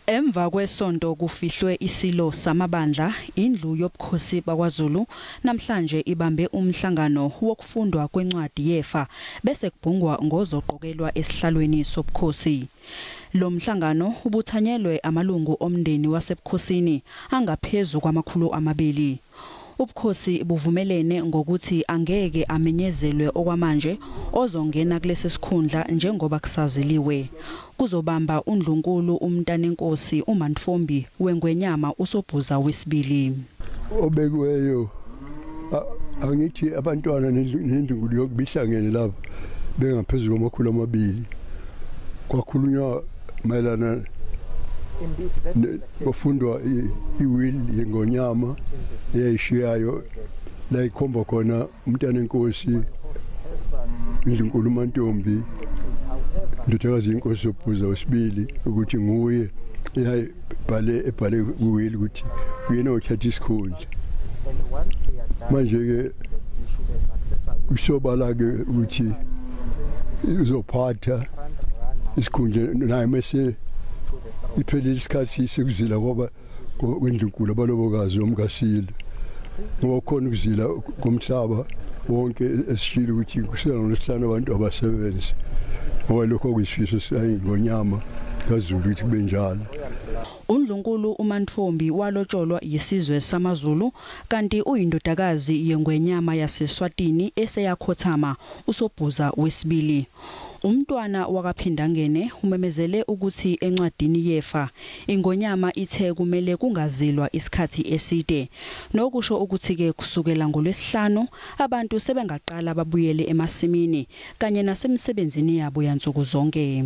Emva kwesonto kufihlwe isilo samabandla, indlu yobukhosi bakwaZulu namhlanje ibambe umhlangano wokufundwa kwencwadi yefa bese kubhungwa ngozoqokelwa esihlalweni sobukhosi. Lo mhlangano ubuthanyelwe amalungu omndeni wasebukhosini angaphezu kwama-200. Ubukhosi buvumelene ngokuthi angeke amenyezelwe okwamanje ozongena kulesi sikhundla njengoba kusaziliwe. Kuzobamba uNdlunkulu uMntanenkosi uMantfombi weNgwenyama uSobhuza wesibili. Obekiweyo angithi abantwana nendlunkulu yokubihlangene lapha bengaphezulu kwama-200, kwakhulunywa mayelana kufundwa i-will yengonyama eyayishiyayo la ikhomba khona uMntanenkosi indlunkulu uMantombi indodakazi yenkosi Sobhuza wesibili ukuthi nguye eyayibhale ebhale ku-will ukuthi uyena othatha isikhundla. Manje-ke kusobala-ke ukuthi uzophatha isikhundla naye mase iphelile isikhathi sekuzila ngoba kwendlunkulu abalobokazi omkasile, ngoba kukhona ukuzila komhlaba wonke esishilo ukuthi kusukela ngolwesihlanu abantu abasebenzi, ngoba lokho okuyisifiso sayingonyama kaZulu ukuthi kube njalo. UNdlunkulu uMantfombi walotsholwa yisizwe samaZulu kanti uyindodakazi yengwenyama yaseSwatini eseyakhothama uSobhuza wesibili. Umntwana wakaPhindangene umemezele ukuthi encwadini yefa ingonyama ithe kumele kungazilwa isikhathi eside, nokusho ukuthi-ke kusukela ngolwesihlanu abantu sebengaqala babuyele emasimini kanye nasemsebenzini yabo yansuku zonke.